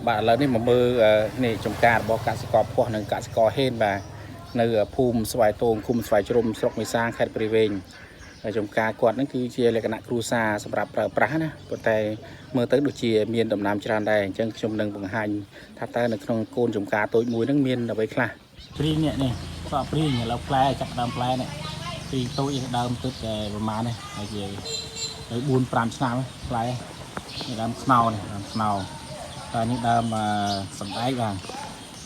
បាទឥឡូវនេះមកមើលនេះចំការរបស់កសិករភ័ស្តុនិងកសិករហេនបាទនៅភូមិស្វាយតងឃុំស្វាយជ្រុំស្រុកមេសាងខេត្តព្រៃវែងហើយចំការគាត់ហ្នឹងគឺជាលក្ខណៈគ្រួសារសម្រាប់ប្រើប្រាស់ណាប៉ុន្តែមើលទៅដូចជាមានដំណាំច្រើនដែរអញ្ចឹងខ្ញុំនឹងបង្ហាញថាតើនៅក្នុងកូនចំការតូចមួយហ្នឹងមានអ្វីខ្លះព្រីងនេះនេះសក់ព្រីងឥឡូវផ្លែចាប់ដើមផ្លែនេះព្រីងតូចដើមទឹកតែប្រហែលនេះហើយជាទៅ4 5ឆ្នាំផ្លែនេះដើមខ្នោនេះដើមខ្នោ តែនេះដើមសំដែកបាទ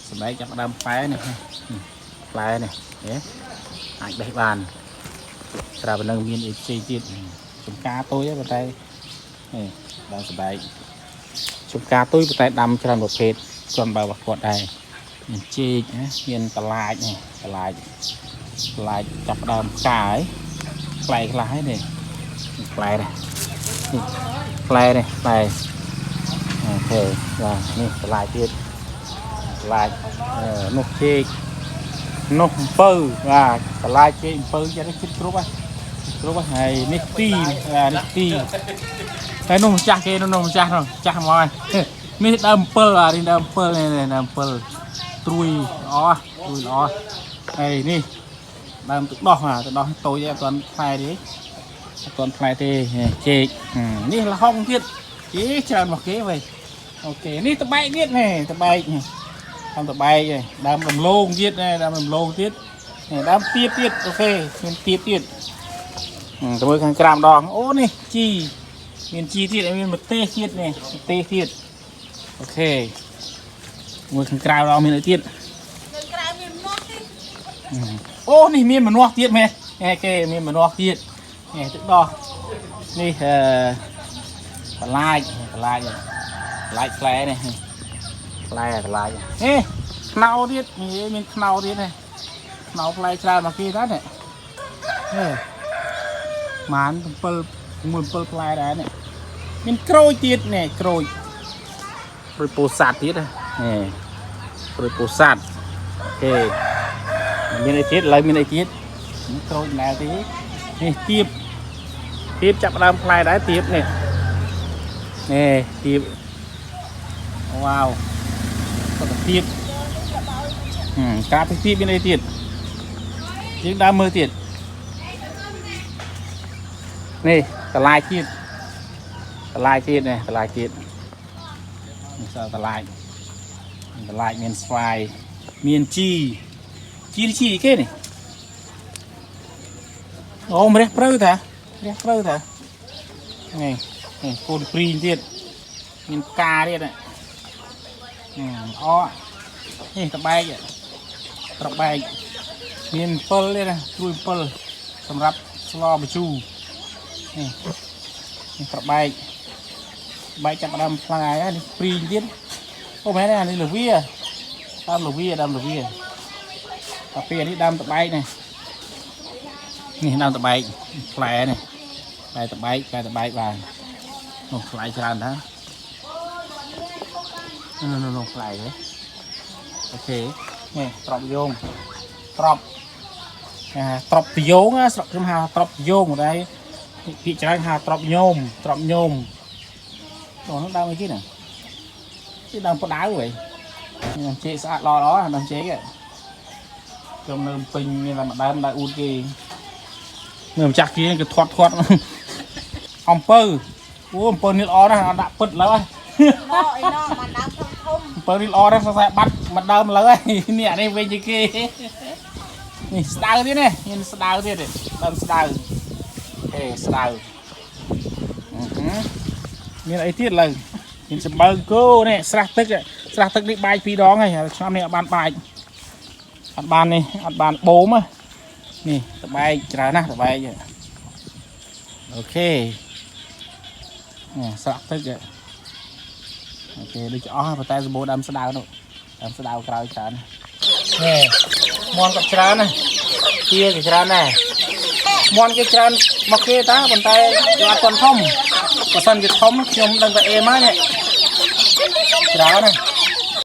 សំដែកចាប់ដើមផ្លែនេះនេះផ្លែនេះហេអាចបេះបានត្រាប់នឹងមានអីផ្សេងទៀតចំការតូចហ្នឹងប៉ុន្តែនេះដើមសំដែកចំការតូចប៉ុន្តែដាំច្រើនប្រភេទគ្រាន់បើរបស់គាត់ដែរមានចេកណាមានបន្លាចនេះបន្លាចបន្លាចចាប់ដើមផ្កាហើយផ្លែខ្លះហើយនេះផ្លែនេះនេះផ្លែនេះផ្លែ OK បាទនេះបន្លាចទៀតបន្លាចនោះចេកនោះអំពៅបាទបន្លាចចេកអំពៅចិត្តជិតគ្រប់ហើយគ្រប់ហើយនេះទីបាទនេះទីហើយនោះម្ចាស់គេនោះម្ចាស់នោះម្ចាស់មកហើយនេះដើមអំពិលបាទនេះដើមអំពិលនេះដើមអំពិលត្រួយល្អត្រួយល្អហើយនេះដើមទឹកដោះបាទទឹកដោះតូចទេអត់ទាន់ផ្លែទេអត់ទាន់ផ្លែទេចេកនេះលហុងទៀតគេច្រើនមកគេវិញ OK នេះតបែកទៀតនេះតបែកនេះដើមតបែកឯងដើមដំឡូងទៀតនេះដើមដំឡូងទៀតនេះដើមទៀបទៀត OK មានទៀបទៀតទៅមើលខាងក្រៅម្ដងអូនេះជីមានជីទៀតមានម្ទេសទៀតនេះម្ទេសទៀត OK មើលខាងក្រៅម្ដងមានអីទៀត នៅក្រៅមានម្នាស់ទៀត អូនេះមានម្នាស់ទៀតមែនគេមានម្នាស់ទៀតនេះទឹកដោះនេះអឺបន្លាចបន្លាចបន្លាចផ្លែនេះផ្លែបន្លាចនេះខ្នោទៀតនេះមានខ្នោទៀតនេះខ្នោផ្លែច្រើនមកគេដែរនេះហេម៉ាន7 6 7ផ្លែដែរនេះមានក្រូចទៀតនេះក្រូចក្រូចពោធិ៍សាត់ទៀតនេះក្រូចពោធិ៍សាត់ OK មានអីទៀតឥឡូវមានអីទៀតក្រូចណែទេនេះទៀបទៀបចាប់ដើមផ្លែដែរទៀបនេះនេះទៀបវ៉ាវក៏ទៀបការពីទៀបមានអីទៀតយើងដើមមើលទៀតនេះតឡាយទៀតតឡាយទៀតនេះតឡាយទៀតនេះសតឡាយតឡាយមានស្វាយមានជីជីជីគេនេះអូម្រះព្រៅតាម្រះព្រៅតានេះនេះកូនព្រីងទៀតមានផ្កាទៀតនេះអនេះតបែកត្របែកមានអំពិលទៀតណាត្រួយអំពិលសម្រាប់ស្លបញ្ជូរនេះនេះត្របែកបែកចាប់ដើមផ្លែនេះព្រីងទៀតអូមែនទេអានេះលវាដើមលវាដើមលវា កាហ្វេនេះដើមតបែកនេះនេះដើមតបែកផ្លែនេះផ្លែតបែកផ្លែតបែកបាទនោះផ្លែច្រើនណានោះនោះនោះផ្លែទេ OK នេះត្រប់យងត្រប់អាត្រប់តយងស្រុកខ្ញុំហៅត្រប់យងដែរភាគច្រើនហៅត្រប់ញោមត្រប់ញោមនោះដើមអីគេណាគេដើមផ្ដៅហីខ្ញុំចេកស្អាតល្អល្អដើមចេកខ្ញុំនៅពេញមានតែម្ដើមដៅអ៊ូតគេនៅម្ចាស់គេគេធាត់ធាត់អំពៅអូអំពៅនេះល្អណាស់អត់ដាក់ពិតឡើយ មកអីណោះមកដើមធំធំ អំពៅនេះល្អណាស់សរសៃបាត់មួយដើមលើហើយនេះអានេះវិញជាងគេនេះស្ដៅទៀតនេះមានស្ដៅទៀតដើមស្ដៅហេស្ដៅមានអីទៀតលើមានសម្បើគោនេះស្រះទឹកស្រះទឹកនេះបាយពីរដងហើយឆ្នាំនេះអត់បានបាយអត់បាននេះអត់បានបូមនេះតបែកច្រើនណាស់តបែក OK នេះស្រះទឹក OK ដូចអស់ប៉ុន្តែសម្បូរដើមស្ដៅនោះដើមស្ដៅក្រោយច្រើននេះមន់ក៏ច្រើនណាស់ទាក៏ច្រើនដែរមន់គេច្រើនមកគេតាប៉ុន្តែវាអត់ទាន់ធំបើសិនជាធំខ្ញុំដឹងតែអេមហើយនេះច្រើនណាស់